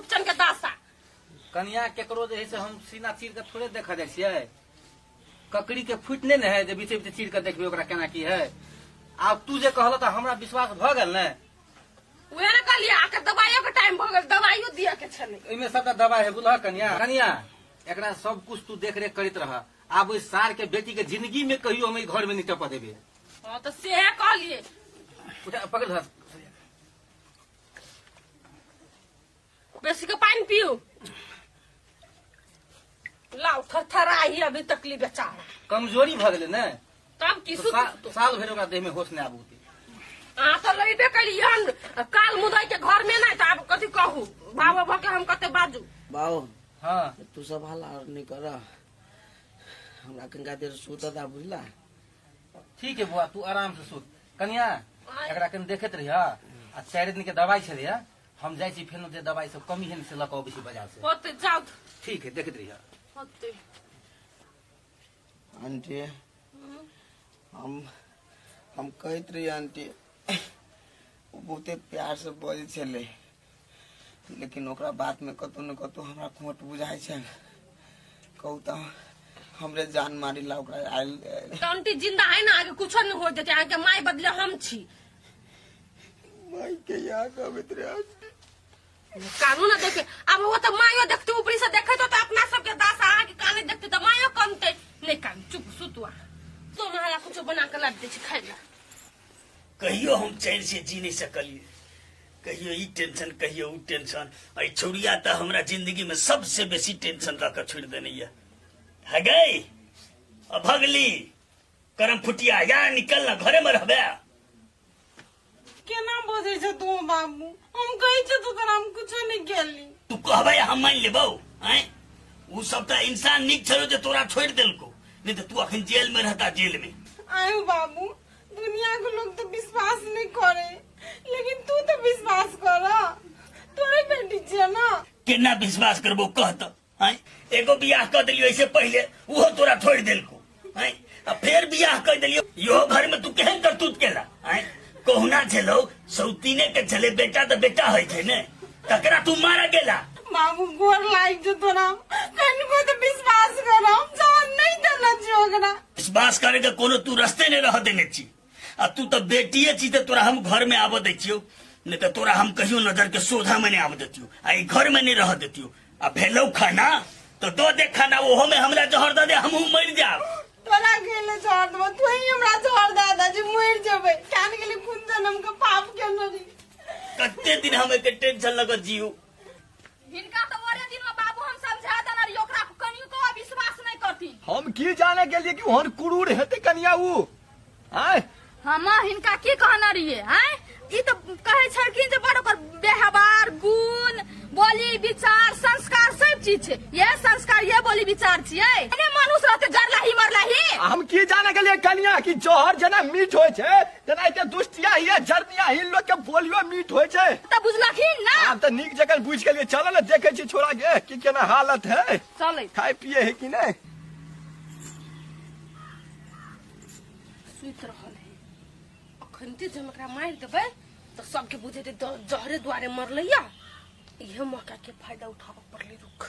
रूपचन के दासा। कनिया केकरो जे है से हम सीना चीर के थोड़े देखा जाइ छियै। ककड़ी के फूट नहि ने है जे बीचे बीचे चीर के देखबै ओकरा केना की है। आब तू जे कहल तऽ हमरा विश्वास भऽ गेल ने। उहे ने कहलियै, आके दवाइयो के टाइम भऽ गेल, दवाइयो दिअ के छलै। एहिमे सबटा दवाइ है बुझलह कनिया। कनिया एकरा सब कुछ तू देख रेख करैत रह। आब ओहि सार के बेटी के जिंदगी में कहियो हम एहि घर में नहीं टपऽ देबै। हाँ तऽ सेहे कहलियै। उठा पकड़ धर। बेसी के पानि पीऊ। लाउ थरथराही अभी तकली बेचारा। कमजोरी भऽ गेलै ने। तब की तो सुत साल भरि ओकरा देह में होश नहि आबू। अहाँ तऽ लेबे कलियन काल मुदई के घर में नहि, तऽ आब कथी कहू बाबा भऽ के हम कते बाजू। बाबू। हाँ। तू सब हल्ला और नहीं कर, हमरा कनिका देर सुतऽ दा, बुझला? ठीक है बुआ, तू आराम से सुत। कनिया एकरा कनि देखैत रहिह आ 4 दिन के दवाई छलैया, हम जाइ छी फेनो जे दवाई सब कमी है ने से लऽ कऽ अबै छी बाजार से। होते जाउ। ठीक है, देखैत रहिह। होते। आंटी, हम कहैत रहियै आंटी, ओ बहुते प्यार से बजै छलै, लेकिन ओकरा बात में कतौ न कतौ हमरा खोट बुझाइ छै। कहू तऽ हमरे जान मारी ला ओकरा आयल। तऽ आंटी जिंदा है ना, आगे कुछो नहीं हो जेतै, अहाँके माय बदले हम छी। माय के याद आबैत रहे आंटी। कानू ना देखे, अब वो तो मायो देखते ऊपरी से देखे तो अपना सबके दास अहाँके काने देखते तो मायो कनते नहीं। कान चुप सुतु अहाँ। तो महला कुछो बना के लाबि दै छी खाइ ला। कहियो हम चैन से जी नहीं सकलिए, कहियो ई टेंशन कहियो ऊ टेंशन। एहि छौड़िया तऽ हमरा जिंदगी में सबसे बेसी टेंशन दऽ कऽ छोड़ि देने यऽ। है गई अभगली करम फुटिया, या निकल ना घरे में रहबे। केना बजै छ तू बाबू? हम कहै छ तू तोरा हम कुछो नहीं केली। तू कहबे हम मान लेबौ? आँय, ऊ सब तऽ इंसान नीक छलो जे तोरा छोड़ि देलको, नहीं तऽ तू अखन जेल में रहता, जेल में। आयो बाबू, दुनिया के लोग तो विश्वास नहीं करे, लेकिन तू तो विश्वास कर, तोरे बेटी छियै ना। केना विश्वास करबो कह तऽ? आँय, एगो बियाह कऽ देलियो ऐसे पहले, उहो तोरा छोड़ि देलको। आँय, आ फेर बियाह कऽ देलियो, इहो घर में तू केहन करतूत केला? आँय, कहुना छलो सौतीने के छले, बेटा तऽ बेटा होइ छै ने, तकरा तू मारा गेला। बाबू गोर लाग जो तोरा, कनिको तो विश्वास कर, हम जान नहीं देना छियो ओकरा। विश्वास करे के कोनो तू रस्ते नहीं रह देने छी, आ तू तऽ बेटिए छी तऽ तोरा हम घर में आबऽ दै छियौ, नहीं तऽ तोरा हम कहियो नजर के सोझा में नहीं आबऽ देतियौ, आ ई घर में नहीं रह देतियौ। आ भेलौ खाना तो दो दे खाना, ओहो में हमरा जहर दे दे, हमहूँ मरि जाब। तोरा गेले जहर देबो, तू ही हमरा जहर दे दे जे मरि जेबै, कान गेले कोन जन्म के पाप केने रही। कते दिन हम एके टेंशन लग जियू। हिनका तऽ ओरे दिन में बाबू हम समझा देने रहियै, ओकरा कनिको विश्वास नहीं करथिन। हम की जाने के लिए कि ओहन क्रूर हेतै कनिया ऊ? आँय, हम हिनका की कहने रहियै? आँय, ई तऽ कहै छलखिन जे बड़ ओकर व्यवहार, गुण, बोली विचार, संस्कार सब चीज छै। ये संस्कार ये बोली विचार छियै? अरे मनुष्य रहते जरलाही मरलाही। हम की जाने के लिए कनिया कि जहर जेना मीठ होइ छै तेना एते दुष्टिया ही जरनिया ही लोग के बोलियो मीठ होइ छै। तऽ बुझलखिन ना? आब तऽ नीक जगह बुझि गेलियै। चलो ने देखै छी छोड़ा के कि केना हालत है, चलै खाय पिए है कि नहीं। सुति रहल है अखनते, जे हम एकरा मारि देबै तऽ सबके बुझेतै जहरे दुआरे मरलै या। इहे मौका के फायदा उठाबऽ पड़लै। रुक,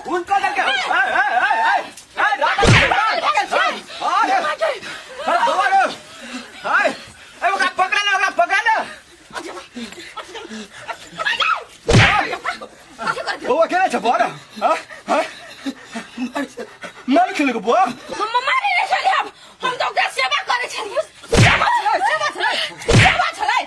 खून कर देलकै। ए, ए, ए, ए, ए, राधा, अरे, अरे, बौआ रे। ए, ए, ओकरा पकड़ ले, ओकरा पकड़ ले। बौआ केना छ बौआ रे? हाँ? हाँ? मार खेलको बौआ? हम मारे नहि छलियै, हम तऽ ओकरा सेवा करै छलियै। सेवा छलै, सेवा छलै, सेवा छलै,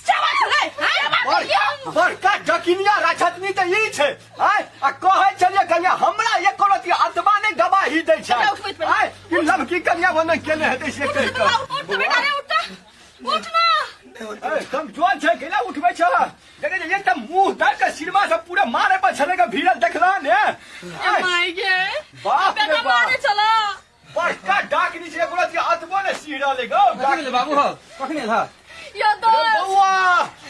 सेवा छलै, सेवा करियै हम। बड़का डकिनिया राक्षसनी तऽ ई छै। आय आ कहै छलियै कनिया हमरा एको रति आत्मा नहि गवाही दै छै। उठबैत पहिले। आय ई लमकी कनिया बने केने हेतै से कहि कऽ। उठ तऽ बेटा रे, उठ तऽ, उठ ना। ए, कमजोर छै, केना उठबै छ? देखै छै एकटा मुंह दर के सिरमा से पूरा मारे पर छलै के भीड़ल देखला ने। आय, माय गे, बाप रे बेटा बाप। मारे छला। बड़का डाकनी छै एकरो छै अतबो ने सिहरल गो। कखन एलै बाबू हो, कखन एल? यो अरे दोस्त। बौआ,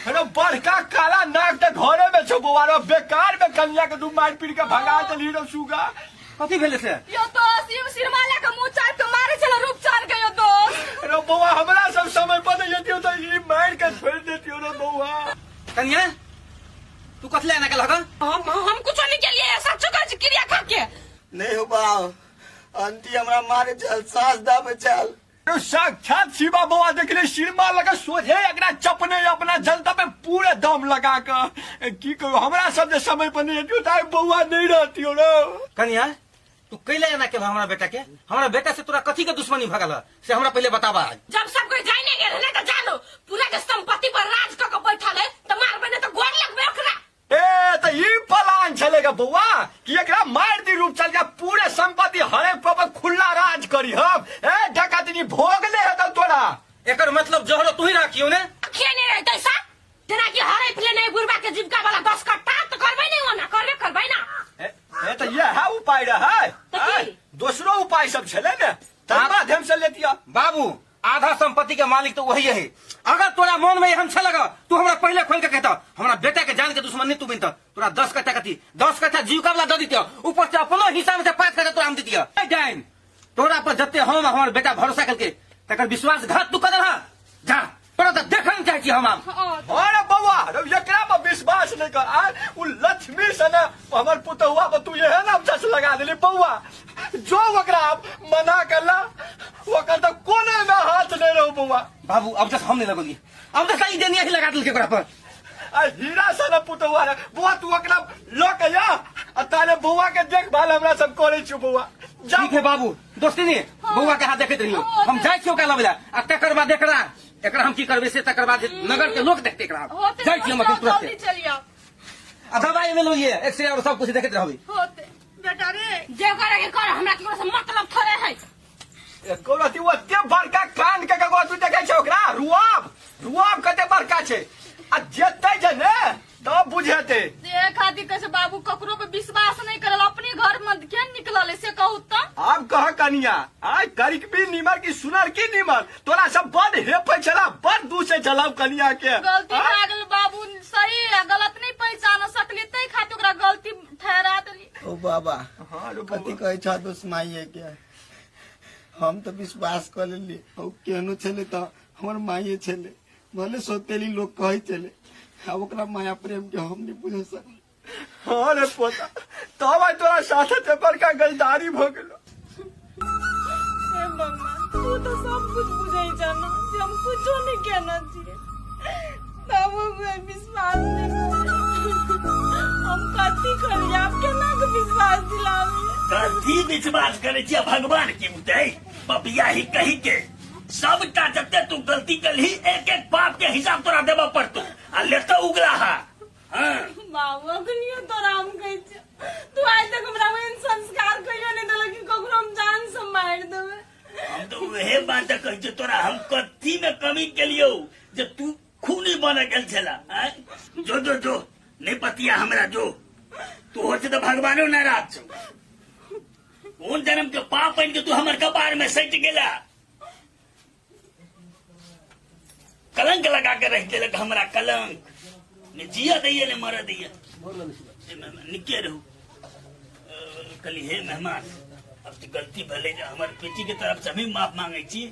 अरे बड़का काला नाक तऽ घरे में छौ बौआ। रे बेकार में कनिया के तू मारि पीट के भगा देलही रे सुगा। कथी भेलै से? यो दोस्त, ई सिरमा लए के मुंह चाट के मारे छल रूपचंद के यो दोस्त। अरे बौआ, हमरा सब समय पर नहीं जतियो तऽ ई मारि के छोड़ि देतियो रे बौआ। कनिया, तू कथी लए एना केलहक? हम कुछो नहीं केलिए, सच्चो कहै छी क्रिया खा के। नहीं हो बाप, आंटी हमरा मारे चल, सास दाबे चल। तो साक्षात शिवा बौआ देखले सिरमा लगा सोझे एकरा चपने अपना जनता पे पूरे दम लगा के। की कहू, हमरा सब जे समय पर नहीं जतियो तऽ बौआ नहीं रहतियो रे। कनिया, तू कैला एना केलह हमरा बेटा के? हमरा बेटा से तोरा कथी के दुश्मनी भगल है से हमरा पहले बताबा आज। जब सब कोई जाने गेल है ना तऽ जानो पूरा के संपत्ति पर राज क के बैठल है तऽ मारबे ने तऽ गोर लगबे ओकरा। ए तऽ ई प्लान छले गे बौआ कि एकरा मारि दी रूप चल जा, पूरे संपत्ति हरेक पर खुला राज करी हम। ए डकैतनी भोगले हेतौ तोरा। एकर मतलब जहरो तू ही राखियो ने। खेने रहतै सा जेना कि हड़प लेने बुढ़बा के जीविका वाला 10 कट्टा तऽ करबै नहि, ओना करबे करबै ना। ए तऽ इएह उपाय रहै। तऽ की? ए, दोसरो उपाय सब छलै ने, तै माध्यम से लेतिया। बाबू, आधा संपत्ति के मालिक तो वही है। अगर तोरा मन में एहन छल लगा तू हमरा पहले खोल के कहता, हमरा बेटा के जान के दुश्मन नहीं तू बनता, तोरा 10 कट्ठा कथी 10 कट्ठा जीविका वाला दे दितिया, ऊपर से अपनो हिस्सा में से 5 कट्ठा तोरा हम दितिया। ए डाइन, तोरा पर जते हम हमर बेटा भरोसा करके तकर विश्वासघात तू कर दलह। जा तोरा तो देखै नहीं चाहै छी हम आब। अरे बौआ, रे एकरा पर विश्वास नहीं कर। आ उ लक्ष्मी से ने हमर पुतहुआ पर तू एहन अफसोस लगा देली बौआ, जो ओकरा आप मना करला ओकर तो कोने में हाथ नहीं रहो बौआ। बाबू, अब तक हम नहीं लगोलिए, अब तक ई देनिया ही लगा देलकै ओकरा पर। आ हीरा से ने पुतहुआ रे बौआ, तू ओकरा ल के जा आ ताले बौआ के देखभाल हमरा सब करै छी बौआ। जा। ठीक है बाबू, दोस्ती नहीं बौआ के हाथ देखैत रहियो, हम जाइ छी ओकरा लबै ला आ तकर बाद एकरा एकरा हम की करबै से तकर बाद नगर के लोग देखते एकरा। होते। जाइ छी हम अखन तुरंत। जल्दी चलिए। आ दवाई में लोइए एक्सरे और सब कुछ देखैत रहबै। होते बेटा रे। जे करे के कर, हमरा केकरो से मतलब थोड़े है। एको रति ओते बड़का कान के ककरो तू देखै छै ओकरा रुआब रुआब कते बड़का छै आ जेतै जे ने तब बुझेतै। से खातिर कहै छै बाबू ककरो पे विश्वास नहीं करल, अपने घर में के निकलल है से कहू तऽ। आब कह कनिया, आय करिकबी निमर की सुनर की निमर, तोरा सब बड हेपै छला, बड दूसै छला कनिया के। गलती आय? भए गेल बाबू, सही आ गलत नहीं पहचान सकली तै खातिर ओकरा गलती ठहरा देली। ओ बाबा। हाँ रे बौआ। कथी कहै छ दोस्त माइये के? हम तऽ विश्वास कऽ लेली। ओ केहनो छलै तऽ हमर माइये छलै, भले सौतेली लोग कहै छलै, आ ओकरा माया प्रेम के हम नहीं बुझ सकली। हाँ रे पोता, तब आइ तोरा साथे ते बड़का गद्दारी भऽ गेलो। हे भगवान, तू तो सब कुछ बुझै छ न जे हम कुछो नहीं केने छियै, तब हम विश्वास नहीं करे। हम कथी करियै आब, केना के विश्वास दिलाबियै? कथी विश्वास करै छियै भगवान के उदय बपिया ही कही के सबटा जते तू गलती कलही एक एक पाप के हिसाब तोरा देबऽ पड़तौ आ लेतो उगला हा। हाँ। बाबू, अखनियो तोरा हम कहै छियौ, तू आइ तक हमरा ओहन संस्कार कहियो नहि देलक कि ककरो हम जान से मारि देबै। हम तो वहे बात कहै छियौ तोरा, हम कथी में कमी केलियौ जे तू खूनी बन गेल छला? आँय? जो जो जो नहीं पतिया हमरा, जो तू हो से तो भगवानो नाराज छौ। कोन जन्म के पाप बन के तू हमर कपार में सटि गेला, कलंक लगा के रख देलक हमरा कलंक। ने जिया दैया ने मर दैया, निके रहू। कहली हे मेहमान, अब तो गलती भले जे हमर बेटी के तरफ से भी माफ मांगे छी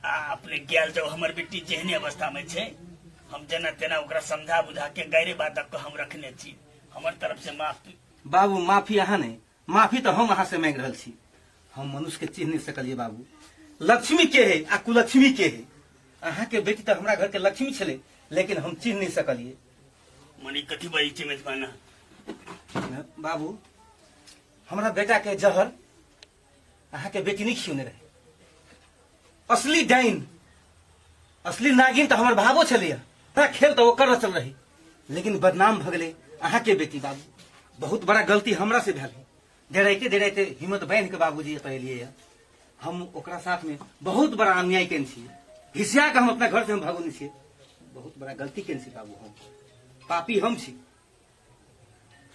आ अपने गेल जाओ। हमर बेटी जेहने अवस्था में छै, हम जेना तेना ओकरा समझा बुझा के गैरे बात के हम रखने छी, हमर तरफ से माफ। बाबू, माफी अहाँ नहीं, माफी तो हम अहाँ से मांगि रहल छी। हम मनुष्य के चिन्ह नहीं सकलिए बाबू, लक्ष्मी के है आ कुलक्ष्मी के है। अहाँ के बेटी तो हमरा घर के लक्ष्मी छले, लेकिन हम चिन्ह नहीं सकलिए। मनी कथी बजै छी मेजबाना? बाबू, हमरा बेटा के जहर अहाँ के बेटी नहीं खियौने रहे। असली डाइन असली नागिन तो हमर भावो छलिए, पूरा खेल तो ओकर रचल रही, लेकिन बदनाम भऽ गेलै अहाँ के बेटी। बाबू, बहुत बड़ा गलती हमरा से भेल है। डराइते डराइते हिम्मत बांधि के बाबूजी एतऽ एलियै। हम ओकरा साथ में बहुत बड़ा अन्याय केने छियै, घिसिया के हम अपना घर से हम भगौने छियै। बहुत बड़ा गलती केने छी बाबू, हम पापी हम छी।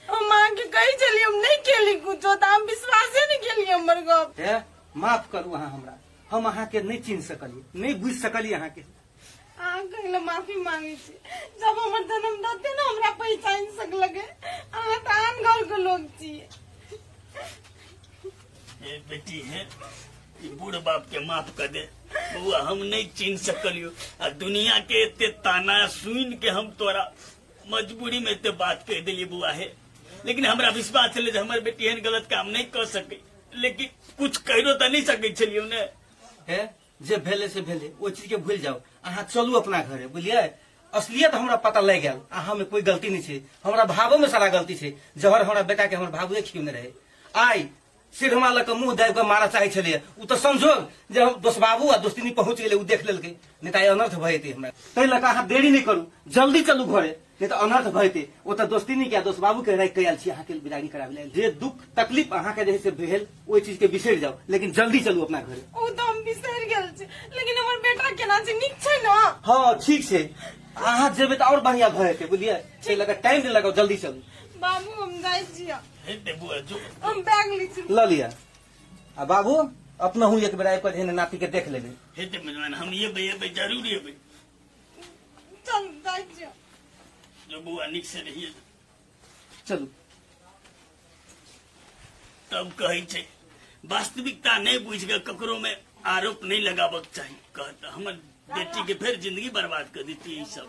हम माँ के कही छलियै हम नहीं केली कुछो, तऽ हम विश्वासे नहीं केली हमर गप। हे माफ करू अहाँ हमरा, हम अहाँके नहि चिन्ह सकलियै, नहि बुझि सकलियै अहाँके। अहाँ कहले माफी मांगे छी, जब हमर जन्मदाते ने हमरा पहचान सकलके, अहाँ तऽ आन घर के लोग छी। हे बेटी हे, ई बूढ़ बाप के माफ कर दे बउआ, हम नहीं चिन्ह सकलियो आ दुनिया के एते ताना सुन के हम तोरा मजबूरी में एते बात कह दिलिए बउआ हे। लेकिन हमरा विश्वास छलै जे हमर बेटी एहन गलत काम नहीं कर सके, लेकिन कुछ कहिरो तऽ नहीं सकै छलियौ ने। हे जे भेलै से भेलै, ओहि चीज के भूलि जाउ, अहाँ चलू अपना घरे, बुझलियै? असलियत हमरा पता लागि गेल, अहाँ में कोई गलती नहीं छै, हमरा भावो में सारा गलती छै। जहर हमरा बेटा के हमर भावुए खियौने रहे, आइ सिरहमा लऽ कऽ मुँह दाबि कऽ मारऽ चाहै छलियै, ओ तऽ संजोग जे हम दोस्त बाबू आ दोस्तिनी पहुँच गेलै, ओ देख लेलकै, नहि तऽ आइ अनर्थ भऽ जेतै हमरा। ताहि लऽ कऽ अहाँ देरी नहि करू, जल्दी चलू घरे, नहि तऽ अनर्थ भऽ जेतै। ओतऽ दोस्तिनी के आ दोस्त बाबू के राखि कऽ आयल छी अहाँके बिदागरी कराबै लेल। जे दुख तकलीफ अहाँके जे है से भेल ओहि चीज के बिसरि जाउ, लेकिन जल्दी चलू अपना घरे। ओ तऽ हम बिसरि गेल छी, लेकिन हमर बेटा केना छै, नीक छै ने? हँ ठीक छै, अहाँ जेबै तऽ आओर बढ़िआँ भऽ जेतै, बुझलियै? ताहि लऽ कऽ टाइम नहि लगाउ, जल्दी चलू। बाबू हम जाइ छियै। हेतै बौआ जो। हम बैग लै छी। लऽ लिअ। आ बाबू अपनहु एक बेर आबि कऽ जे नाती के देख लेबै। हेतै मेजबान, हम एबै, एबै जरूर एबै। चल जाइ छियै। जो बौआ नीक से रहिए। चलू। तब कहै छै वास्तविकता नहि बुझि कऽ ककरो में आरोप नहि लगाबक चाही। कहत हमर बेटी के फेर जिंदगी बर्बाद कर देती ई सब।